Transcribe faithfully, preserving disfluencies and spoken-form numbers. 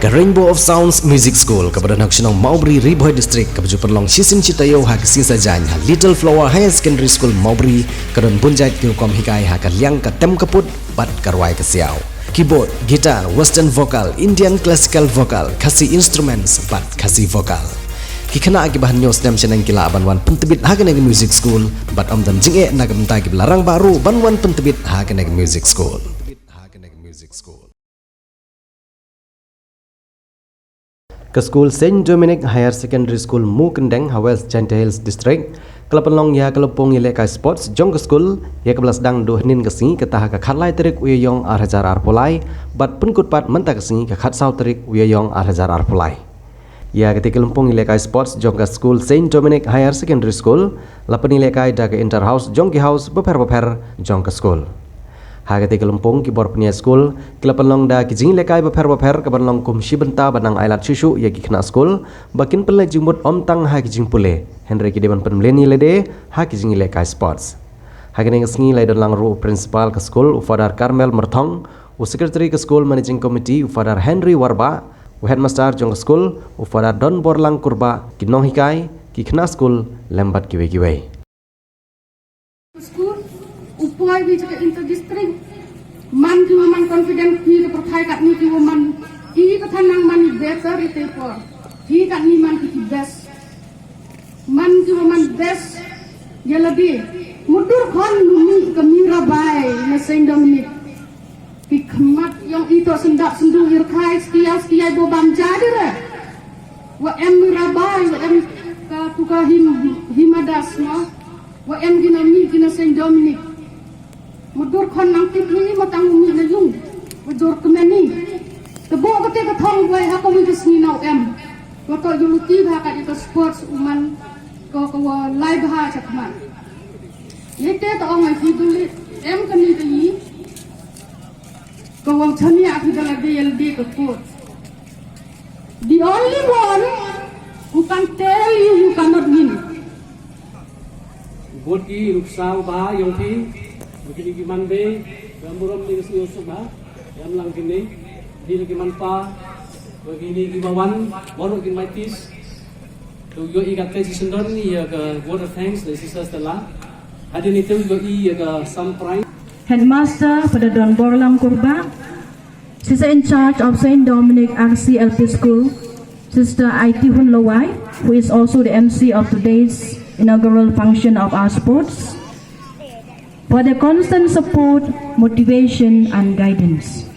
Ka Rainbow of Sounds Music School, kaba don ha ka shnong Mawbri, Ri Bhoi District, kaba ju pynlong shisien shi taïew ha ka sngi Saitjaiñ ha Little Flower Higher Secondary School Mawbri, ka don bun jait ki rukom hikai ha ka liang ka tem ka put bad ka rwai ka siaw. Keyboard, guitar, western vocal, Indian classical vocal, Khasi instruments bad Khasi vocal. Ki khynnah kiba hynñiew snem shaneng ki lah ban wan pyntbit ha kane ka music school bad ym don jingeh na ka bynta kiba la rangbah ruh ban wan pyntbit ha kane ka music school. Ka skul Saint Dominic Higher Secondary School Mukendeng ha West Jaintia Hills District ka la pynlong ïa ka lympung ïalehkai sports jong ka skul, ïa kaba la sdang naduh hynnin ka sngi, kata ha ka khatlai tarik u Ïaïong ar hajar arphew lai bad pynkut pat mynta ka sngi ka khatsaw tarik u Ïaïong ar hajar arphew lai. Ïa katei ka lympung ïalehkai sports jong ka skul Saint Dominic Higher Secondary School la pynïalehkai da ka inter house jong ki house bapher bapher jong ka skul. Ha katei ka lympung ki bor pynïaid skul ki la pynlong da ki jingïalehkai bapher bapher kaban long kum shi bynta ban nang ailad shuh shuh ïa ki khynnah skul ba kin pynleit jingmut ym tang ha ki jingpule, hynrei ki dei ban pynmlien ïa lade ha ki jingïalehkai sports. Ha kane ka sngi la ïadon lang ruh u principal ka skul, u Father Carmel Myrthong, u secretary ka skul managing committee, u Father Henry Warbah, u headmaster jong ka skul, u Father Donborlang Kurbah, ki nonghikai, ki khynnah skul lem bad kiwei kiwei. School u poi hi ka inter district, man ki wa man confident hi ka pyrthai katni ki wa man, i ka thanang man better i te por hi katni man ki best. Man ki wa man best ïa lade. Mudur khon numi ka Mirabai na Saint Dominic. Ki khmat ïong i to sendap sendu i rkhai stia stia bo bam jadi re. Wa em Mirabai, wa em ka tuka him himadas mo. Wa em gina mi gina Saint Dominic. Mudur khon nang tip ni ma tang mi na yung. Wa jor kemeni. Te bo kate ka thong wai ha ka wi ka sngi nau em. Wa to yuluti bha ka ito sports uman ko ko wa lai bha chakman. Yete ta ong ai fi duli em kani ka yi. Ka wang chania fi dala de yel de ka coach. The only one who can tell you you cannot win. Bot ki ruksa ba yong phi, bot ki ki man be, gam burom ni si yosuk ba, yam lang kini, di ki man pa, bot ki ni ki bawan, bot ki mai tis. Tu yo i ka te si sendon ni ya ka word of thanks, the sisters tela. Hadin itu yo i ya ka some prime. Headmaster Father Don Borlang Kurba, Sister in charge of Saint Dominic R C L P School, Sister Aiti Hun Lowai, who is also the M C of today's inaugural function of our sports, for the constant support, motivation, and guidance.